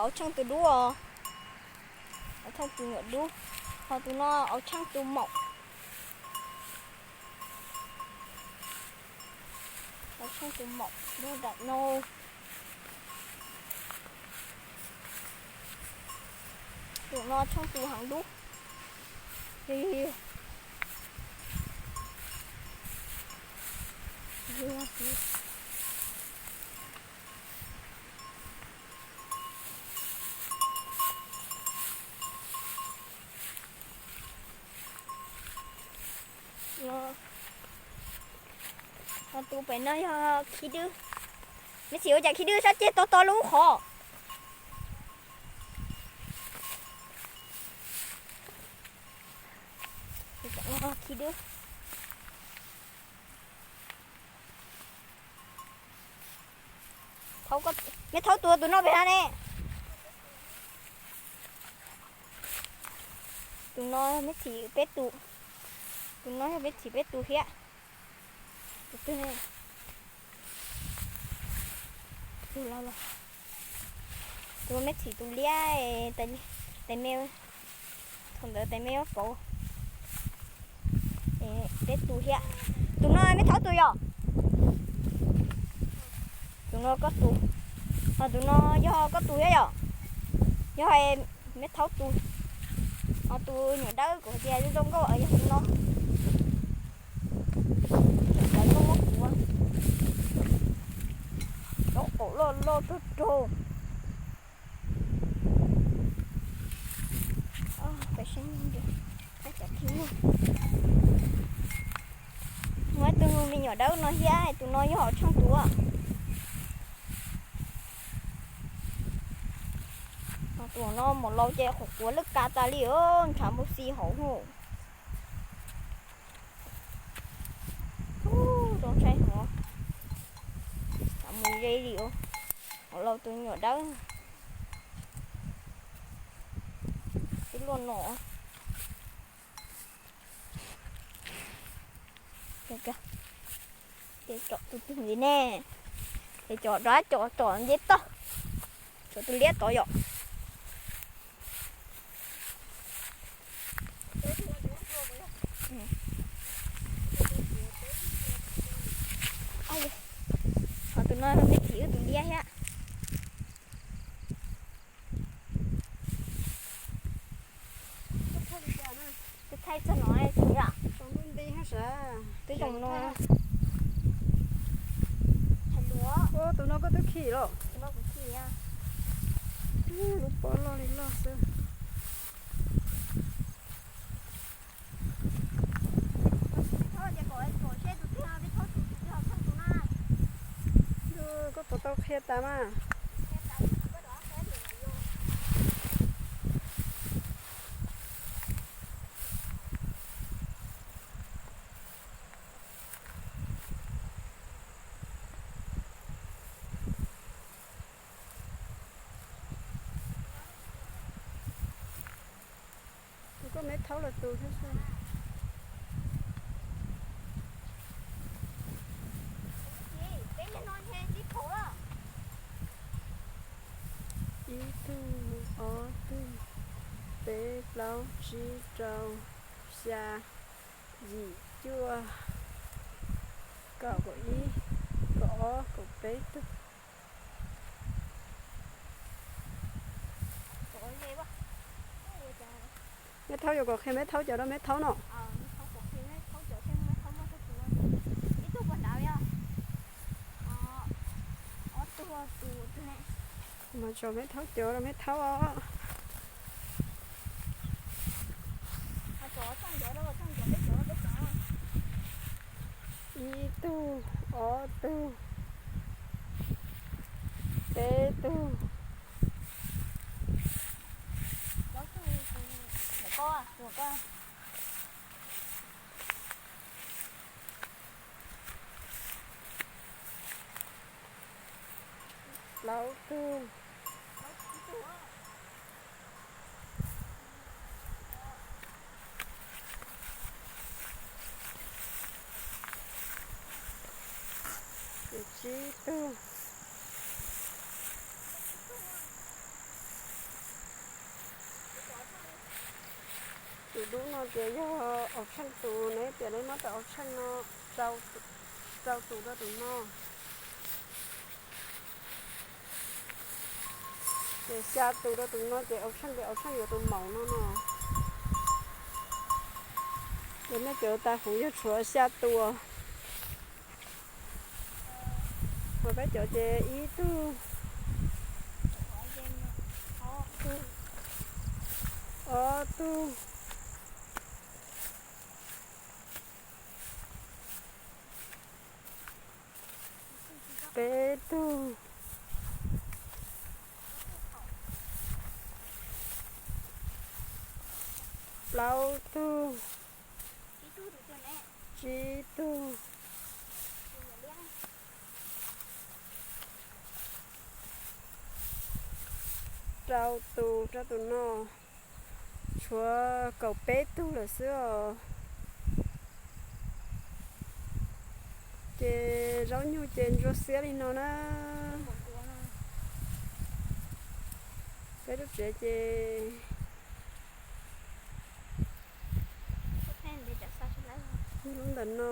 Au tsheej tus dub os. Au tsheej tus nyuam dub. Ho tus no au tsheej tus maum. Au tsheej tus maum dub nraim no. Tus no tsheej tus heev dub. Tus pem no yog khib dwb. Me txhim ua cas khib dwb sab ceg to to lub qhov. Khib dwb. Meb thaub tus, tus no pem no ne. Tus no meb txhim peb tus. Tus no yog meb txhim peb tus thiab. Tus twg ne? Tus los los. Tus meb txhim tus liab, tais me, thaum ntawd tais me yuav pauv. Peb tus thiab. Tus no meb thaub tus yom? Tus no koj tus. Ho tus no yog koj tus thiab yom? Yog meb thaub tus. Ho tus nyuam dawb kuv hais tias zoo nkauj yog tus no. Cov no muab kuv cov qaum loj loj rog rog. Muaj ib tug me nyuam dawb no thiab, tus no yog hom tsheej tus. Tus no mus laus ces qhuav quav lwj ka tas li os, ntshav npau xi hauv hauv. Ub, zoo saib hov, mus ze li os. Mus laus tus nyuam dawb. Twb luaj no. Ces tsom tus twg li ne? Ces tsom dab tsom tsom nce toj. Tsom tus liab tod yom. Ho tus no me txhim wb tus liab thiab. Thaij txog no, twb zoo no. Tus no koj twb khi los? Lub pob loj li loj xwb. Koj puas tau qhia tas mas? Tus koj meb thaub los tus thiab xwb. Ib tug, ob tug, peb, plaub, tsib, rau, xya, yim, cuaj, kaum, kaum ib, kaum ob, kaum peb tug. Meb thaub yuav kom qhia meb thaub cov rau meb thaub no. Mas tso meb thaub cov rau meb thaub os. Ib tug, ob tug, peb tug, plaub tug, tsib tug. Tus dub no ces yog Auv Tsheej tus, neb tias neb muab rau Auv Tsheej no, rau tus rau tus no. Ces xya tus rau tus no ces Auv Tsheej, ces Auv Tsheej yuav tus maum no no. Ces nej cov tas huv yog tshuav xya tus. Ho peb cov ces ib tug, ob tug, peb tug, plaub tug, tsib tug, rau tus, rau tus no. Tshuav kaum peb tug lawm xwb os. Ces zaub nyuj ces ntsuab xiab li no na. Peb lub tsev ces lub ntawm no.